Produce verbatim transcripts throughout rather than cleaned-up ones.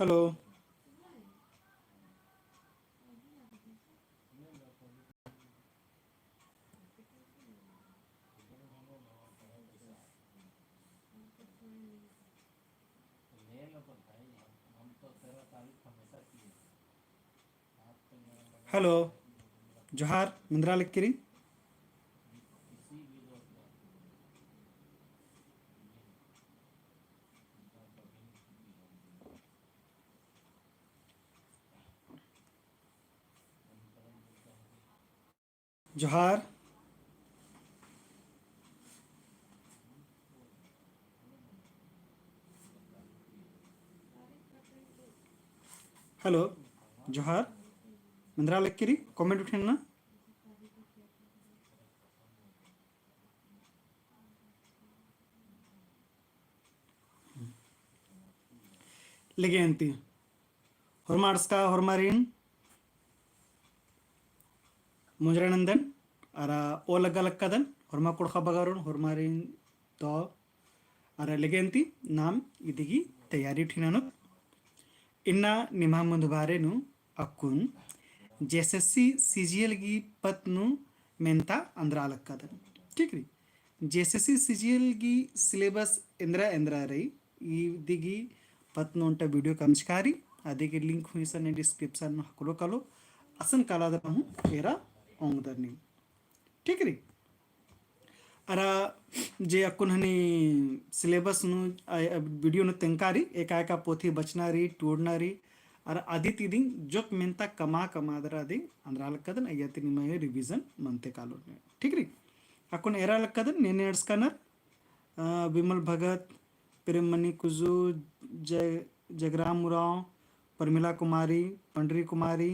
Hello. Hello. जोहार, मेंदरा लक्की रई। जोहार। Hello, जोहार। मेंदरा लक्की रई, comment उठेन ना। लेगे अन्ती। होरमा अंड़सका, होरमारिन मुंजरा नन्दन, अरा ओ लग्गा लक्कादन, होरमा कुँड़ुख़ बगारोन, होरमारिन तो, अरा लेगे अन्ती नाम इदिगी तैयारी उठिनानोत। इन्ना निम्हा मुन्दभारे नू अक्कुन JSSC CGL गी पत्त नू मेन्ता अन्द्रा लक्कादन। ठीक रई? JSSC CGL गी syllabus एन्द्रा एन्द्रा रई, इदिगी पत्त नू ओन्टा video कमचका रई, अदिगी link हूँ इसन description नू हकलो कालो, असन कालादन हूँ एरा ओंगदर नीम। ठीक रई? अरा जे अक्कुन हनी syllabus नू, आ, आ, video नू तेंगका रई, एका एका पोथी बचना रई, टूड़ना रई, अरा अदी ती दिम जोक मेन्ता कमआ कमआ दरा दिम अन्द्रा लक्कादन, अइय्या ती निम्है revision मनते कालो ने। ठीक रई? अक्कुन एरा लक्कादन, ने ने अंड़सकानर, अ, विमल भगत, प्रेममणि कुजूर, जय, जगराम उराँव, प्रमिला कुमारी, पंडरी कुमारी,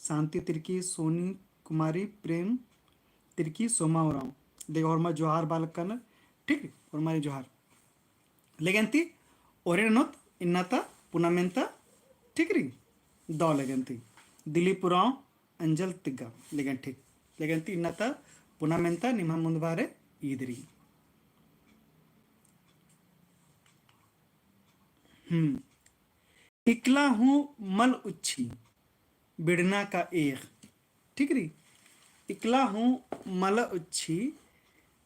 शांति तिर्की, सोनी कुमारी, प्रेम तिर्की, सोमा उराँव। देखा होरमा जोहार बआ लक्कानर, ठीक रई, होरमारिन जोहार। लेगे अन्ती ओरे ननोत इन्ना ता पुना मेन्ता, ठीक रई, दव लेगे अन्ती। दिलीप उराँव, अंजल तिग्गा, लेगे अन्ती, ठीक। लेगे अन्ती इन्ना ता पुना मेन्ता निम्हा मुन्दभारे ईद रई। हम्म। इकला हूँ मल उच्छी, बिड़ना का एख़। ठीक रई? इकला हूँ मल उच्छी,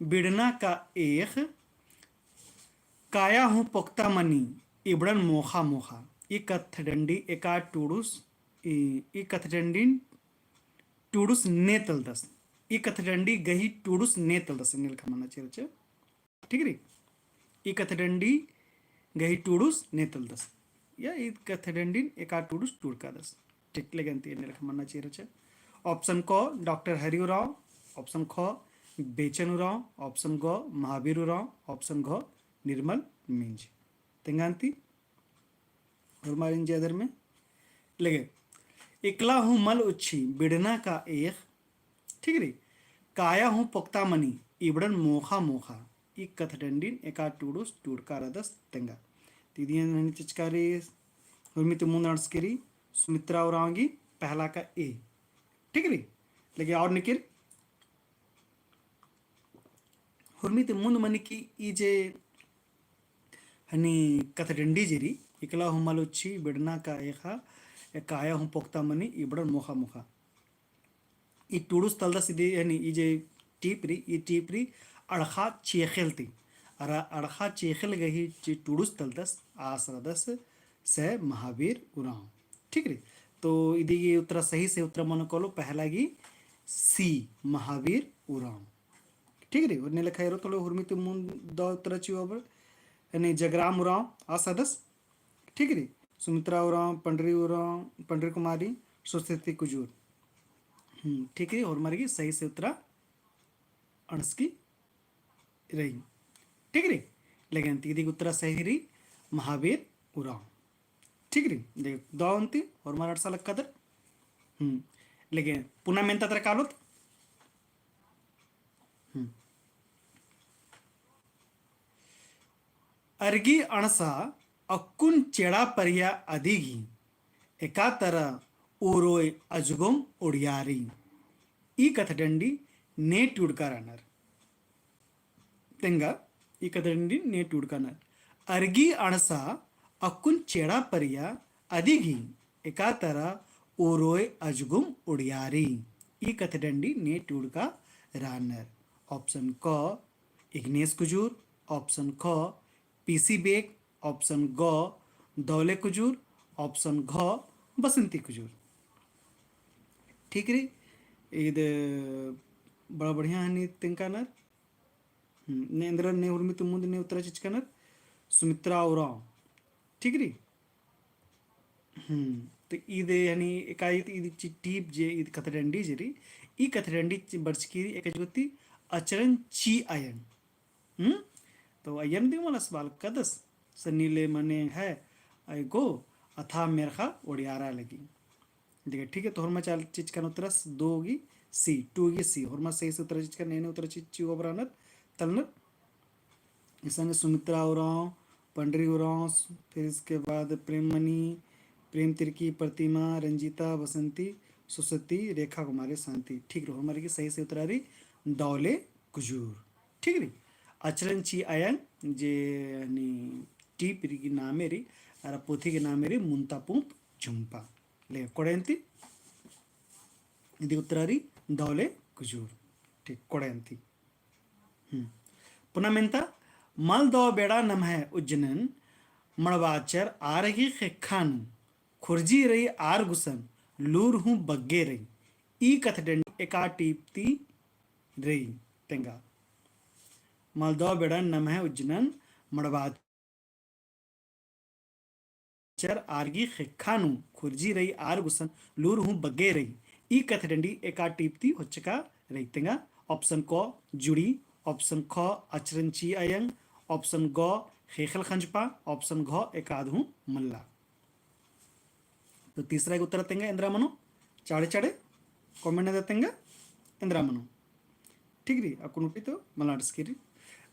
बिड़ना का एख़, काया हूँ पोक्ता मनी, इबड़न मोख़ा मोख़ा। ई कत्थडंडी एका टूड़ुस, ई, ई कत्थडंडिन टूड़ुस ने तलदस। ई कत्थडंडी गही टूड़ुस ने तलदस, एन्ने लेखा मन्ना चिरचर। ठीक रई? ई कत्थडंडी गही टूड़ुस ने तलदस। या ई कत्थडंडिन एका टूड़ुस टूड़कादस। ठीक, लेगे अन्ती एन्ने लेखा मन्ना चिरचर। Option क डॉक्टर हरि उराँव, option ख बेचन उराँव, option ग महावीर उराँव, option घ निर्मल मिंज। तेंगा अन्ती होरमारिन जे अदर में लेगे, इकला हूँ मल उच्छी बिड़ना का एख़, ठीक रई, काया हूँ पोक्ता मनी, इबड़न मोख़ा मोख़ा, ई कत्थडंडिन एका टूड़ुस टूड़का रअदस तेंगा। ती इदिन हनी चिचका रई, हुरमी ती मुन्द अंड़सकी रई, सुमित्रा उराँव गी पहला का ए, ठीक रई, लेगे और निकिर, हुरमी ती मुन्द मनी की ई जे हनी कत्थडंडी जे रई, इकला हूँ मल उच्छी, बिड़ना का एख़, काया हूँ पोक्ता मनी, इबड़न मोख़ा मोख़ा। ई टूड़ुस तलदस इदी, हनी ई जे टीप रई, ई टीप रई अड़ख़ा चेख़ेल ती। अरा अड़ख़ा चेख़ेल गही जे टूड़ुस तलदस, आस रअदस से महावीर उराँव। ठीक रई? तो इदी गी उत्तरा सही से उत्तरा मनो कालो पहला गी C, महावीर उराँव। ठीक रई, एन्ने लेखा एरोत होले हुरमी ती मुन्द दव उत्तरा चिओ अबर, यानी जगराम उराँव आस रअदस। ठीक रई, सुमित्रा उराँव, पंडरी उराँव, पंडरी कुमारी, सुस्थिति कुजूर। हम्म, ठीक रई, होरमार गी सही से उत्तरा अंड़सकी रई। ठीक रई, लेगे अन्ती इदी गी उत्तरा सही रई महावीर उराँव। ठीक रई, लेगे दव अन्ती होरमार अंड़सा लक्कादर। हम्म, लेगे पुना मेन्ता तरा कालोत। हम्म। अरगी अंड़सा अक्कुन चेड़ा परिया अदी गी एका तरा उरोय अजगोम उड़ियारी। ई कत्थडंडी ने टूड़का रअनर। तेंगा, ई कत्थडंडी ने टूड़का रअनर। अरगी अंड़सा अक्कुन चेड़ा परिया अदिगी एका तरा उरोय अजगुम उड़ियारी। ई कथडंडी ने टूड़का रानर। Option क इग्नेस कुजूर, option ख पीसी बेग, option ग दौले कुजूर, option घ बसंती कुजूर। ठीक रई, ईद बड़ा बढ़िया हनी तेंगकानर। हम्म, ने एन्दरा ने हुरमी ती मुन्द ने उत्तरा चिचकानर, सुमित्रा उराँव। ठीक रई। हम्म, तो ईद हनी एका ईद, ईद चि-, टीप जे ईद कथडंडी जे रई, ई कथडंडी चि-, बरचकी रई एका जुगती अचरन ची अयंग। हम्म? तो अयंग दिम मला सवाल कदस, सन्नी ले मने है, अयगो अथा मेरखा ओड़ियारा लगी। ठीक है, ठीक है, तो होरमा चाल चिचकन उत्तरस दो गी C, two गी C। होरमा सही से उत्तरा चिचकन, एन्ने उत्तरा चिच्ची ओबरानर, तलनर। इसन सुमित्रा उराँव, पंडरी उराँव, फिर इसके बाद प्रेममणि, प्रेम तिर्की, प्रतिमा, रंजीता, बसंती, सुसती, रेखा कुमारी, शांति। ठीक रई, होरमा गी सही से उत्तरा रई दौले कुजूर। ठीक रई, अचरन ची अयंग जे हनी टीप रई गी नामे रई, अरा पोथी गी नामे रई मुन्ता पूँप झुम्पा। ले, कोड़ेन्ती, इदी उत्तरा रई दौले कुजूर। ठीक, कोड़ेन्ती। हम्म। पुना मेन्ता, मल दौ बेड़ा नम्है उज्जनन, मड़वाचर आर गी ख़ेक्खा नू, खुर्जी रई आर गुसन, लूर हूँ बग्गे रई। ई कथडंडी एका टीप ती रई तेंगा। मल दौ बेड़ा नम्है उज्जनन, मड़वा चर आर गी ख़ेक्खा नू खुर्जी रई आर गुसन लूर हूँ बग्गे रई। ई कथडंडी एका टीप ती होच्चका रई तेंगा। Option क जुड़ी, option ख अचरन ची अयंग, option ग ख़ेख़ेल ख़ंजपा, option घ एकाद हूँ मल्ला। तो तीसरा गी उत्तरा तेंगा एन्दरा मनो, चाड़े चाड़े comment नू तेंगा एन्दरा मनो। ठीक रई, अक्कुन उठी तो मलाड स्किरी।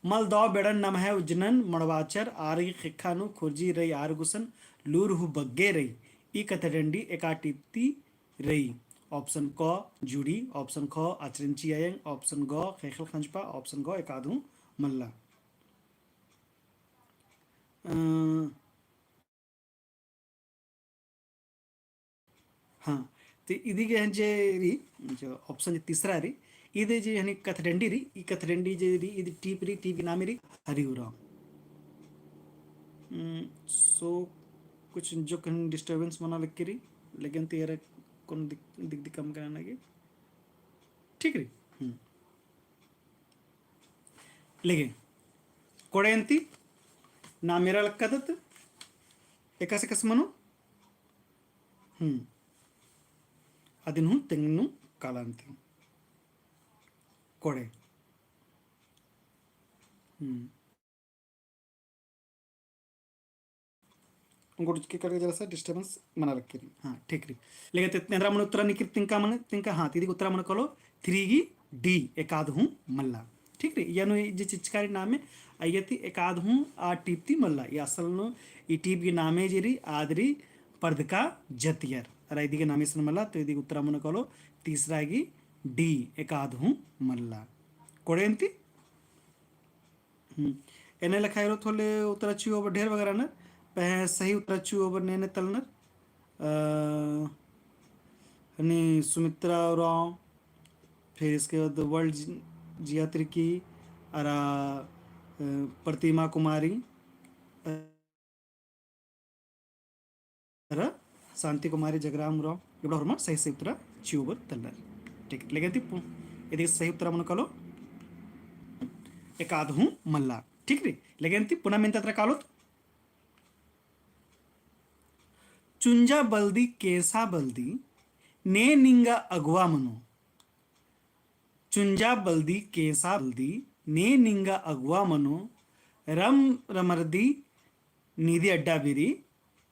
मल दौ बेड़न नम्है उज्जनन मड़वाचर आर गी ख़ेक्खा नू खुर्जी रई आर गुसन लूर हूँ बग्गे रई। ई कथडंडी एका टीप ती रई। Option क जुड़ी, option ख अचरन ची अयंग, option ग ख़ेख़ेल ख़ंजपा, option घ एकाद हूँ मल्ला। अ, हाँ, तो इदी गे जे रई, जो option जे तीसरा रई, इदी जे हनी कथडंडी रई, ई कथडंडी जे रई, इदी टीप रई, टीप गी नामे रई हरी उराँव। हम्म, so कुछ जो कहीं disturbance मना लग के रई, लेकिन तो यार कौन दिक-, दिक-, दिक कम करना लगे। ठीक रई? हम्म। लेगे, कोड़ेन्ती, नाम एरा लक्कादत, एकासे कस मनो? हम्म। अदिन हूँ तेंगनू कालान्ती। कोड़े। हम्म। उंगोट के करके जरा सा disturbance मना लग के रई। हाँ, ठीक रई। लेकिन ते एन्दरा मनो उत्तरा निकिर तिंका मने, तिंका, हाँ, तिदी उत्तरा मनो कालो, three गी D, एकाद हूँ मल्ला। ठीक रई, यानो ई जे चिचकारी नामे, अइय्या ती एकाद हूँ आ टीप ती मल्ला। ई असल नू ई टीप गी नामे जे रई, आद रई परदका जतियर। अरा इदी गी नामे सन मल्ला, तो इदी उत्तरा मनो कालो, तीसरा गी D, एकाद हूँ मल्ला। कोड़ेन्ती? हम्म। एन्ने लेखा एरोत होले उत्तरा चिओ अबर ढेर बगरा नर, पहें सही उत्तरा चिओ अबर ने ने तलनर। अ, हनी सुमित्रा उराँव, फिर इसके बाद वर्ल्ड जि-, जिया तिर्की, अरा, अ, प्रतिमा कुमारी, अ, अरा शांति कुमारी जगराम उराँव, इबड़ा होरमा सही, सही उत्तरा चिओ अबर तलनर। ठीक, लेकिन ती पु-, इदी सही उत्तरा मनो कालो, एकाद हूँ मल्ला। ठीक रई, लेकिन ती पुना मेन्ता तरा कालोत। चुंजा बल्दी केसा बल्दी, ने निंगा अगुवा मनो। चुंजा बल्दी केसा बल्दी, ने निंगा अगुवा मनो, रम रमरदी निदी अड्डा बिरी,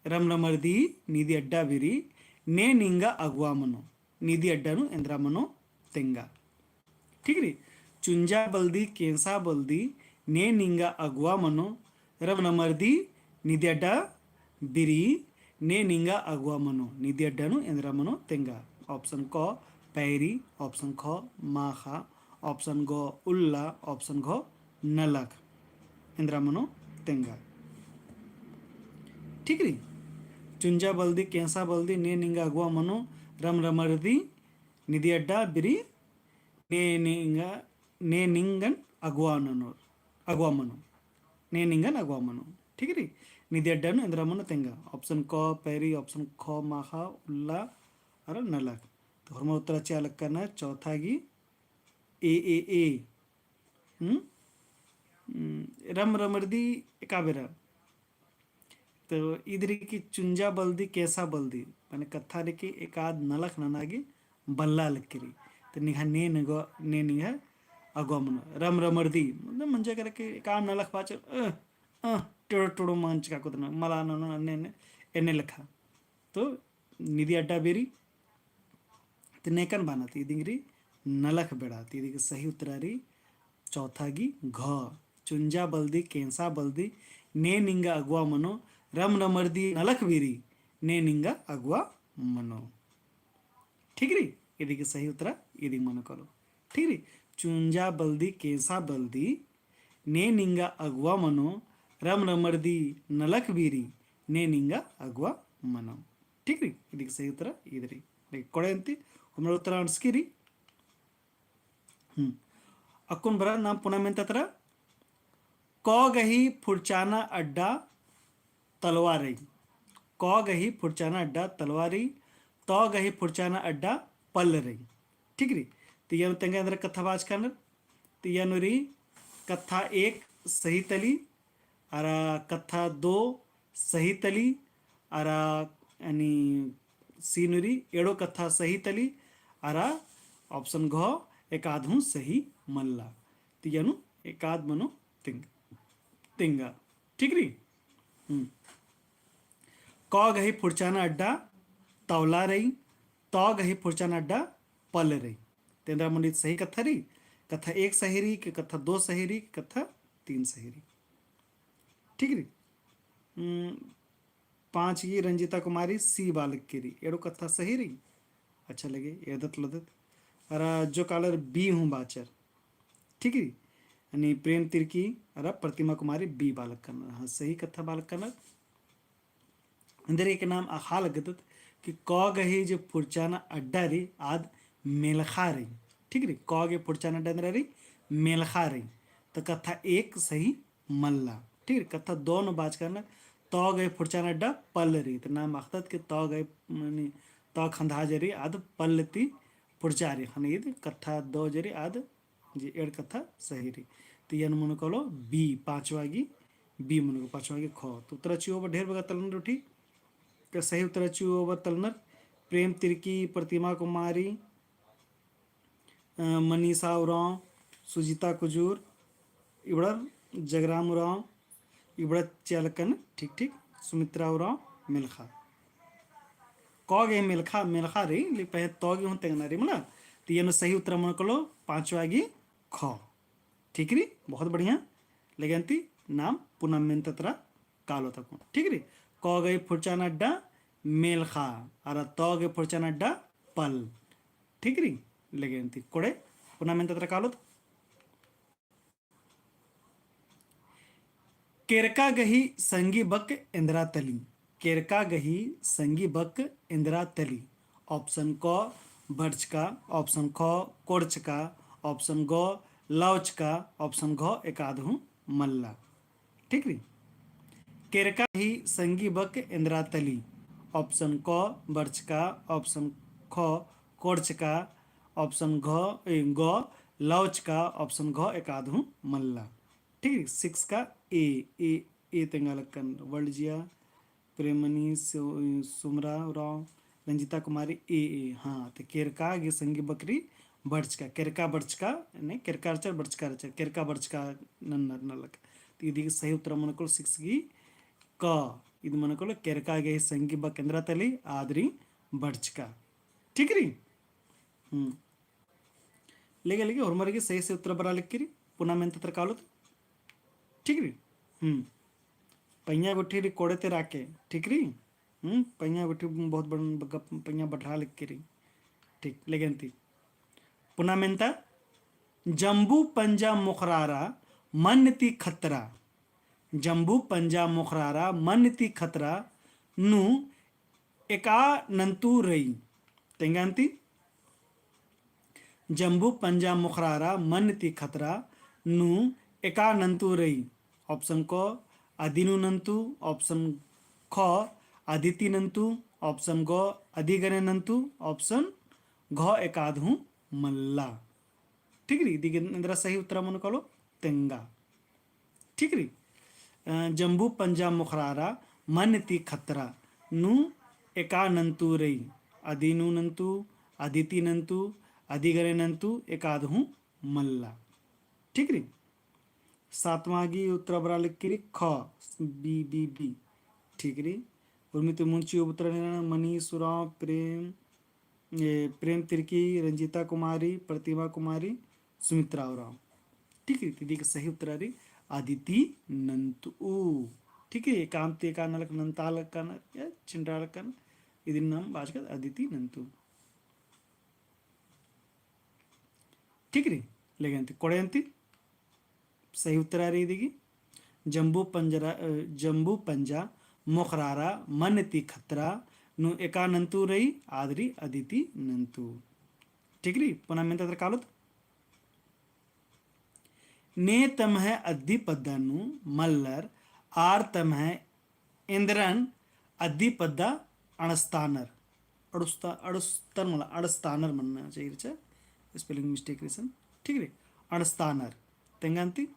रम रमरदी निदी अड्डा बिरी, ने निंगा अगुवा मनो, निदी अड्डा नू एन्दरा मनो तेंगा। ठीक रई? चुंजा बल्दी केसा बल्दी, ने निंगा अगुवा मनो, रम रमरदी निदी अड्डा बिरी, ने निंगा अगुवा मनो, निदी अड्डा नू एन्दरा मनो तेंगा। Option क पैरी, option ख माखा, option ग उल्ला, option घ नलख। एन्दरा मनो तेंगा। ठीक रई? चुंजा बल्दी, केंसा बल्दी, ने निंगा अगुवा मनो, रम रमरदी, निदी अड्डा बिरी, ने निंगा, ने निंगन अगुवा ननोर, अगुवा मनो। ने निंगन अगुवा मनो। ठीक रई? निदी अड्डा नू एन्दरा मनो तेंगा। Option क पैरी, option ख माखा, उल्ला, अरा नलख। तो होरमर उत्तरा चिआ लक्कन चौथा गी A, A, A। हम्म? हम्म, रम रमरदी एका बेरा। तो इद रई कि चुंजा बल्दी, केंसा बल्दी, माने कत्था रई कि एकाद नलख नना गे बल्ला लक्की रई। तो निंग्है ने निंगा, ने निंग्है अगुवा मनो। रम रमरदी, मतलब मंजा करे कि एकाद नलख बाचर, अ, अ, टेढ़ो टेढ़ो मंजका कुदना, मला ननो, अन्ने, अन्ने, एन्ने लेखा। तो निदी अड्डा बेरी, तो नेकन बानत, इदिंग रई नलख बेड़ा, तो इदिंग सही उत्तरा रई चौथा गी घ। चुंजा बल्दी, केंसा बल्दी, ने निंगा अगुवा मनो, रम रमरदी नलख बिरी, ने निंगा अगुवा मनो। ठीक रई? इदिंग सही उत्तरा इदिंग मनो कालो। ठीक रई? चुंजा बल्दी, केंसा बल्दी, ने निंगा अगुवा मनो, रम रमरदी नलख बिरी, ने निंगा अगुवा मनो। ठीक रई? इदिंग सही उत्तरा इद रई। कोड़े अन्ती, होरमर उत्तरा अंड़सकी रई। हम्म। अक्कुन बरआ नाम पुना मेन्ता तरा। क गही फुरचाना अड्डा तलवा रई। क गही फुरचाना अड्डा तलवा रई। त गही फुरचाना अड्डा पल्ल रई। ठीक रई? तो इय्या नू तेंगा एन्दरा कत्था बाचका नर। तो इय्या नू रई कत्था एक सही तली, अरा कत्था दो सही तली, अरा यानी C नू रई एड़ो कत्था सही तली, अरा option घ एकाद हूँ सही मल्ला। तो इय्या नू एकाद मनो तेंग-, तेंगा। ठीक रई? हम्म। क गही फुरचाना अड्डा तौला रई, त गही फुरचाना अड्डा पल रई। तो एन्दरा मनो ईद सही कत्था रई, कत्था एक सही रई, कि कत्था दो सही रई, कि कत्था तीन सही रई। ठीक रई? हम्म, पाँच गी रंजीता कुमारी C बालक के रई, एड़ो कत्था सही रई। अच्छा लगे, एदत लदत। अरा जो कालर B हूँ बाचर। ठीक रई? यानी प्रेम तिर्की अरा प्रतिमा कुमारी B बालक करनर। हाँ, सही कत्था बालक करनर। एन्देर एक नाम अख़ा लगदत कि क गही जे फुरचाना अड्डा रई, आद मेलख़ा रई। ठीक रई? क गही फुरचाना अड्डा एन्दरा रई, मेलख़ा रई। तो कत्था एक सही मल्ला। ठीक रई? कत्था दो नू बाचका नर, त गही फुरचाना अड्डा पल रई। तो नाम अख़दत कि त गही, माने, त खंधा जे रई, आद पल ती फुरचा रई। ख़ने ईद कत्था दो जे रई, आद जे एंड़ कत्था सही रई। तो इय्या नू मनो कालो B, पाँचवा गी B मनो कालो, पाँचवा गी ख। तो उत्तरा चिओ बा ढेर बग्गे तलनर उठी। तो सही उत्तरा चिओ बा तलनर प्रेम तिर्की, प्रतिमा कुमारी, अ, मनीषा उराँव, सुजीता कुजूर, इबड़र जगराम उराँव, इबड़ा चिआ लक्कन, ठीक, ठीक, सुमित्रा उराँव, मेलख़ा। क गही मेलख़ा, मेलख़ा रई, ले पहें त गही हूँ तेंगना रई मला। तो इय्या नू सही उत्तरा मनो कालो पाँचवा गी ख। ठीक रई, बहुत बढ़िया। लगे अन्ती नाम पुना मेन्ता तरा कालोत अक्कुन। ठीक रई, क गही फुरचाना अड्डा मेलख़ा, अरा त गही फुरचाना अड्डा पल। ठीक रई, लगे अन्ती कोड़े पुना मेन्ता तरा कालोत। केरका गही संगी बक एन्दरा तली। केरका गही संगी बक एन्दरा तली। Option क बरचका, option ख कोड़चका, option ग लौचका, option घ एकाद हूँ मल्ला। ठीक रई? केरका गही संगी बक एन्दरा तली। Option क बरचका, option ख कोड़चका, option घ, ए, ग लौचका, option घ एकाद हूँ मल्ला। ठीक रई? Six का A, A, A तेंगा लक्कन, वर्ल्ड जिया, प्रेमनी, सु-, सुमरा उराँव, रंजीता कुमारी, A, A। हाँ, तो केरका गही संगी बक रई बरचका, केरका बरचका, ने केरका रहचर बरचका रहचर, केरका बरचका नन्नर नलख। तो इदी गही सही उत्तरा मनो कालो six गी क, इद मनो कालो केरका गही संगी बक एन्दरा तली, आद रई बरचका। ठीक रई? हम्म। लगे, लगे, होरमर गे सही, सही उत्तरा बरआ लक्की रई, पुना मेन्ता तरा कालोत। ठीक रई? हम्म। पइयाँ गुट्ठी रई कोड़े ती राके, ठीक रई? हम्म, पइयाँ गुट्ठी बहुत बड़, बग्गे पइयाँ बढ़रआ लक्की रई। ठीक, लगे अन्ती। पुना मेन्ता, जम्बू पंजा मोखरारा मन्न ती खतरा। जम्बू पंजा मोखरारा मन्न ती खतरा नू एका नन्तु रई। तेंगा अन्ती जम्बू पंजा मोखरारा मन्न ती खतरा नू एका नन्तु रई। Option क अदिनु नन्तु, option ख अदिति नन्तु, option ग अदिगने नन्तु, option घ एकाद हूँ मल्ला। ठीक रई, इदिगे एन्दरा सही उत्तरा मनो कालो तेंगा। ठीक रई। अ, जम्बू पंजा मोखरारा मन्न ती खतरा नू एका नन्तु रई, अदिनु नन्तु, अदिति नन्तु, अदिगने नन्तु, एकाद हूँ मल्ला। ठीक रई। सातवाँ गी उत्तरा बरआ लगी रई ख, B, B, B। ठीक रई। उर्मी ती मुन्ची उत्तरा नेरा मनीष उराँव, प्रेम ए, प्रेम तिर्की, रंजीता कुमारी, प्रतिमा कुमारी, सुमित्रा उराँव। ठीक रई, इदिगे सही उत्तरा रई अदिति नन्तु। ठीक रई, एकाम ती एका नलख नन्ता लक्कन, या छिंडरा लक्कन, इदिन नाम बाचकत अदिति नन्तु। ठीक रई, लेकिन ती कोड़े अन्ती सही उत्तरा रई इदिगी। जम्बू पंजरा, अ, जम्बू पंजा मोखरारा मन्न ती खतरा नू एका नन्तु रई, आद रई अदिति नन्तु। ठीक रई, पुना मेन्ता तर कालोत। ने तम्है अद्दी पद्दा नू मल्लर आर तम्है एन्दरन अद्दी पद्दा अंड़स्तानर। अंड़ुस्ता-, अंड़ुस्तन मला, अंड़स्तानर मन्ना चाहिए रहचा, spelling mistake रई इसन। ठीक रई, अंड़स्तानर। तेंगा अन्ती?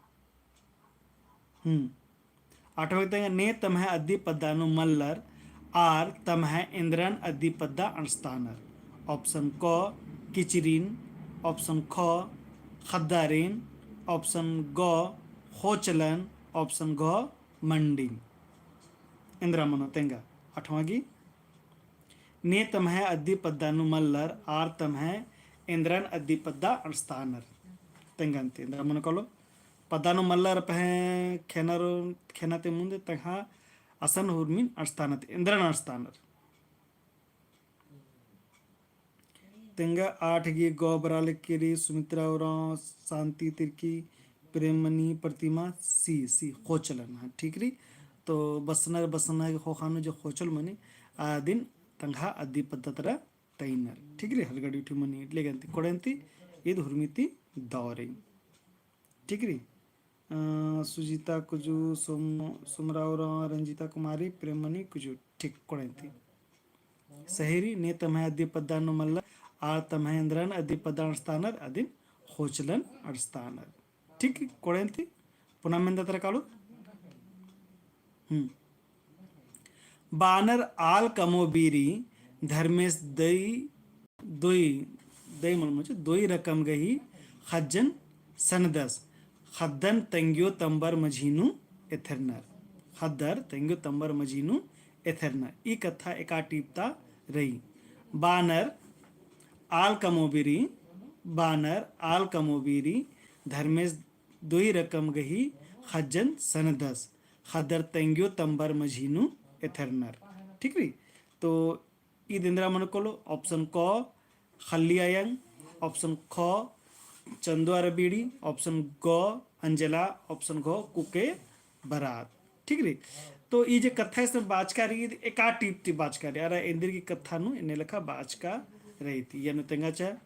हम्म। आठवाँ तेंगा, ने तम्है अद्दी पद्दा नू मल्लर, आर तम्है एन्दरन अद्दी पद्दा अंड़स्तानर। Option क, किचरिन, option ख, खद्दारिन, option ग, खोचलन, option घ, मंडिन। एन्दरा मनो तेंगा। आठवाँ गी, ने तम्है अद्दी पद्दा नू मल्लर, आर तम्है एन्दरन अद्दी पद्दा अंड़स्तानर। तेंगा अन्ती, एन्दरा मनो कालो। पद्दा नू मल्लर पहें खेनर, खेना ती मुन्द तंग्है असन उर्मिन अंड़स्तानर, एन्दरन अंड़स्तानर। तेंगा आठ गी ग बरआ लगी रई, सुमित्रा उराँव, शांति तिर्की, प्रेममणि, प्रतिमा, C, C, खोचलन। हाँ, ठीक रई। तो बसनर, बसना गी ख़ोख़ा नू जो खोचल मनी, आदिन तंग्है अद्दी पद्दा तरा तइनर। ठीक रई, हलगड़ी उठी मनी, लेकिन ती कोड़े अन्ती, ईद हुरमी ती दौ रई। ठीक रई। अ, सुजीता कुजूर, सोम-, सोमरा उराँव, रंजीता कुमारी, प्रेममणि कुजूर। ठीक, कोड़े ती। सही रई, ने तम्है अद्दी पद्दा नू मल्लर, आर तम्है एन्दरन अद्दी पद्दा अंड़स्तानर, अदिन खोचलन अंड़स्तानर। ठीक रई, कोड़े ती। पुना मेन्दा तर कालो। हम्म। बानर आल कमो बीरी धर्मेस दई, दोई, दई मल मचे, दोई रकम गही ख़ज्जन सनदस, ख़द्दन तंग्यो तम्बर मझी नू एथरनर। ख़द्दर तंग्यो तम्बर मझी नू एथरनर। ई कत्था एका टीप ता रई। बानर आल कमो बीरी, बानर आल कमो बीरी धर्मेस दोई रकम गही ख़ज्जन सनदस, ख़द्दर तंग्यो तम्बर मझी नू एथरनर। ठीक रई? तो ईद एन्दरा मनो कालो, option क, ख़ल्ली अयंग, option ख, चंदो अरा बीड़ी, option ग, अंजला, option घ, कुके बरात। ठीक रई? तो ई जे कत्था इसन बाचका रई, एका टीप ती बाचका रई, अरा एन्देरगे कत्था नू एन्ने लेखा बाचका रई ती। इय्या नू तेंगाचा,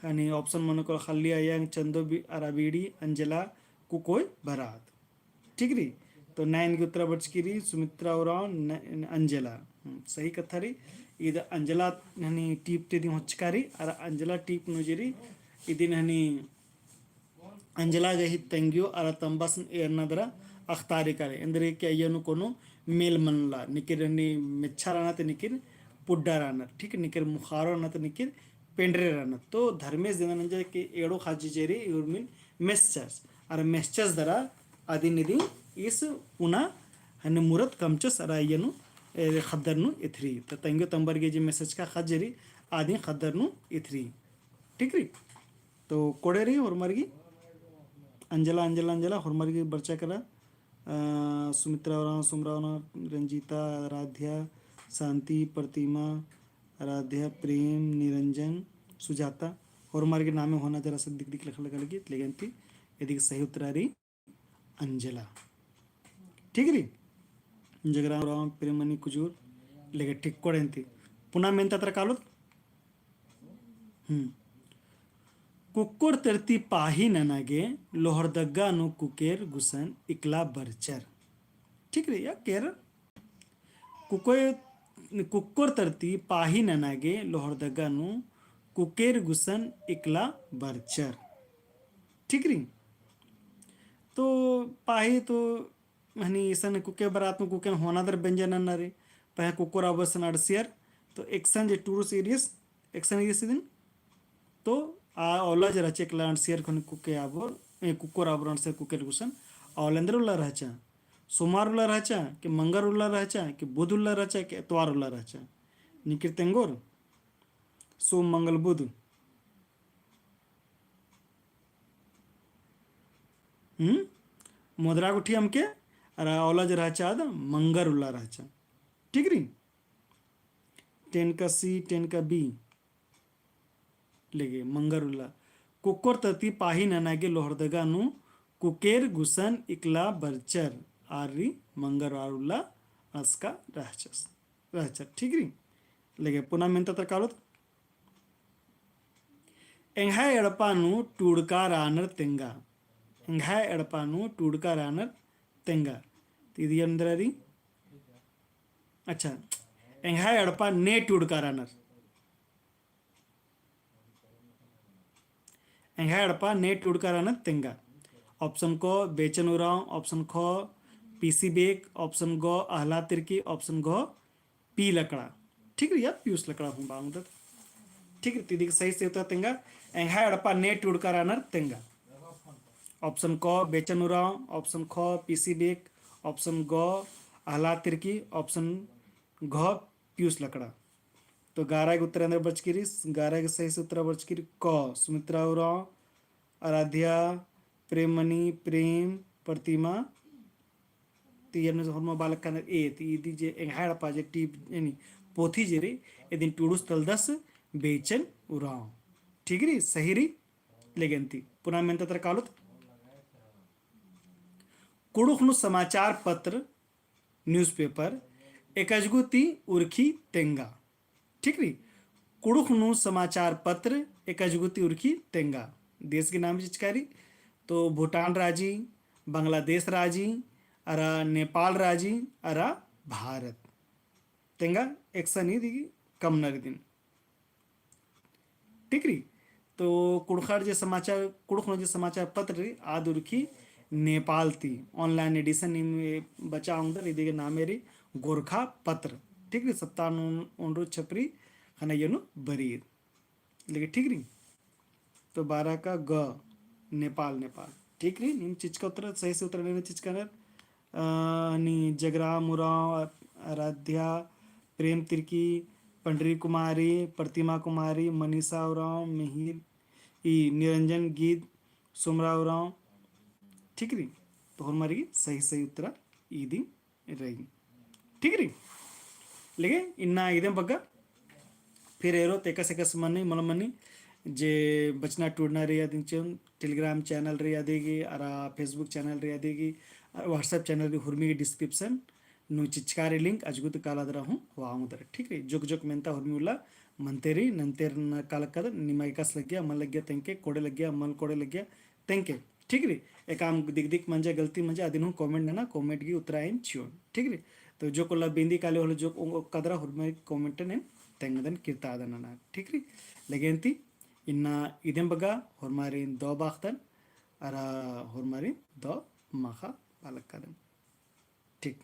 हनी option मनो कालो ख़ल्ली अयंग, चंदो बी-, अरा बीड़ी, अंजला, कुकोय बरात। ठीक रई? तो nine गे उत्तरा बरचकी रई, सुमित्रा उराँव, न-, अंजला। हम्म, सही कत्था रई। ईद अंजला हनी टीप ती दिम होचका रई, अरा अंजला टीप नू जे रई, इदिन हनी अंजला गही तंग्यो अरा तम्बस एरना दरा अख़तारी काले। एन्देरगे कि अइय्या नू कोनो मेल मनला, निकिर हनी मेच्छा रअनर ते निकिर पुड्डा रअनर, ठीक, निकिर मुखारो रअनर ते निकिर पेंडरे रअनर। तो धर्मेस एन्देर नंजर कि एड़ो ख़ज्जी जे रई उर्मिन मेसचस, अरा मेसचस दरा अदिन इदिन ईस पुना हनी मुरत कमचस अरा अइय्या नू, ए, ख़द्दर नू एथरी। तो तंग्यो तम्बर गे जे मेसचका ख़ज्जी रई, अदिन ख़द्दर नू एथरी। ठीक रई? तो कोड़े रई होरमर गी अंजला, अंजला, अंजला, होरमर गी बरचा केरा, अ, सुमित्रा उराँव, सुमरा उराँव, रंजीता, आराध्या, शांति, प्रतिमा, आराध्या, प्रेम, निरंजन, सुजाता, होरमर गी नामे होना जरा सा दिक दिक लखा लगा लगी, लेकिन ती, इदिगे सही उत्तरा रई अंजला। ठीक रई? जगराम उराँव, प्रेममणि कुजूर, लेकिन ठीक कोड़े ती। पुना मेन्ता तरा कालोत। हम्म। कुक्कोर तरती पाही नना गे लोहरदगा नू कुकेर गुसन इकला बरचर। ठीक रई, या केरर। कुकोय-, कुक्कोर तरती पाही नना गे लोहरदगा नू कुकेर गुसन इकला बरचर। ठीक रई। तो पाही तो हनी इसन कुके बरात नू कुकेन होना दर बेंजा नन्ना रई। पहें कुक्कोर आबो इसन अंड़सियर। तो एकसन जे टूरुस ईरियस, एकसन ईरियस इदिन। तो आ औला जे रहचा एकला अंड़सियर ख़ने कुके आबोर, ए, कुक्कोर आबोर अंड़सियर कुकेर गुसन। औला एन्देर उल्ला रहचा। सोमार उल्ला रहचा, कि मंगर उल्ला रहचा, कि बुध उल्ला रहचा, कि एतवार उल्ला रहचा। निकिर तेंगोर। सोम, मंगल, बुध। हम्म? मोदरा गुट्ठी अमके, अरा औला जे रहचा आद मंगर उल्ला रहचा। ठीक रई? टेन का C, टेन का B। लेगे मंगर उल्ला। कुक्कोर तरती पाही नना गे लोहरदगा नू कुकेर गुसन इकला बरचर, आर रई मंगरवार उल्ला अंड़सका रहचस, रहचर। ठीक रई? लेगे पुना मेन्ता तरा कालोत। एंग्है एड़पा नू टूड़का रानर तेंगा। एंग्है एड़पा नू टूड़का रानर तेंगा। तो इदी एन्देर रई? अच्छा, एंग्है एड़पा ने टूड़का रानर। एंग्है एड़पा ने टूड़का रानर तेंगा। Option क, बेचन उराँव, option ख, पीसी बेक, option ग, अहलाद तिर्की, option घ, पी लकड़ा। ठीक रई, या पीयूष लकड़ा हूँ बआ ओंगदत। ठीक रई, तो इदी गे सही, सही उत्तरा तेंगा, एंग्है एड़पा ने टूड़का रानर तेंगा। Option क, बेचन उराँव, option ख, पीसी बेक, option ग, अहलाद तिर्की, option घ, पीयूष लकड़ा। तो ग्यारह गे उत्तरा एन्देर बरचकी रई, ग्यारह गे सही, सही उत्तरा बरचकी रई क, सुमित्रा उराँव, आराध्या, प्रेममणि, प्रेम, प्रतिमा, ती एन्ने होरमा बआ लक्कानर। ए, ती इदी जे एंग्है एड़पा जे टीप, यानी पोथी जे रई, इदिन टूड़ुस तलदस बेचन उराँव। ठीक रई, सही रई, लेगे अन्ती पुना मेन्ता तरा कालोत। कुँड़ुख़ नू समाचार पत्र, newspaper, एकजगु ती उरखी तेंगा। ठीक रई? कुँड़ुख़ नू समाचार पत्र एकजगु ती उरखी तेंगा। देश गे नाम चिचका रई, तो भूटान राजी, बांग्लादेश राजी, अरा नेपाल राजी, अरा भारत। तेंगा एकसन इदी कमनर इदिन। ठीक रई? तो कुँड़ुख़र जे समाचार, कुँड़ुख़ नू जे समाचार पत्र रई, आद उरखी नेपाल ती। Online edition नीम बचआ ओंगदर, इदी गे नामे रई गोरखा पत्र। ठीक रई? सप्ताह नू ओन्डरो छपरी ख़ने अयो नू बरई। लेकिन ठीक रई? तो बारह का ग, नेपाल, नेपाल। ठीक रई? नीम चिचका उत्तरा, सही, सही उत्तरा नीम चिचकानर। अ, नी जगराम उराँव, आराध्या, प्रेम तिर्की, पंडरी कुमारी, प्रतिमा कुमारी, मनीषा उराँव, मिहिर, ई निरंजन गीद, सुमरा उराँव। ठीक रई? तो होरमारी सही, सही उत्तरा इदी रई। ठीक रई? लेगे इन्ना इदेम बग्गे फिर एरोत एकस एकस मनी, मल मनी, जे बचना टूड़ना रई अदिन चिओन, Telegram channel रई अदी गे, अरा Facebook channel रई अदी गे, अरा WhatsApp channel रई, हुरमी गे description नू चिचका रई link, अजगुत काला दरा हूँ होआ ओंगदर। ठीक रई? जोक जोक मेन्ता हुरमी उल्ला मनते रई, नन्तेर न कालकदन, निमा एकासे लग्गिया, मल लग्गिया तेंके, कोड़े लग्गिया, मल कोड़े लग्गिया तेंके। ठीक रई? एकाम दिक दिक मंजा, गलती मंजा, अदिन हूँ comment नना, comment गे उत्तरा एन चिओन। ठीक रई? तो जोक उल्ला बेंदी काली होले जोक ओंग-, ओक्का दरा हुरमी comment एन तेंगदन किर्तादन नना। ठीक रई? लेगे अन्ती इन्ना इदेम बग्गे होरमारिन दव बाखदन, अरा होरमारिन दव माखा बआ लक्कादन। ठीक।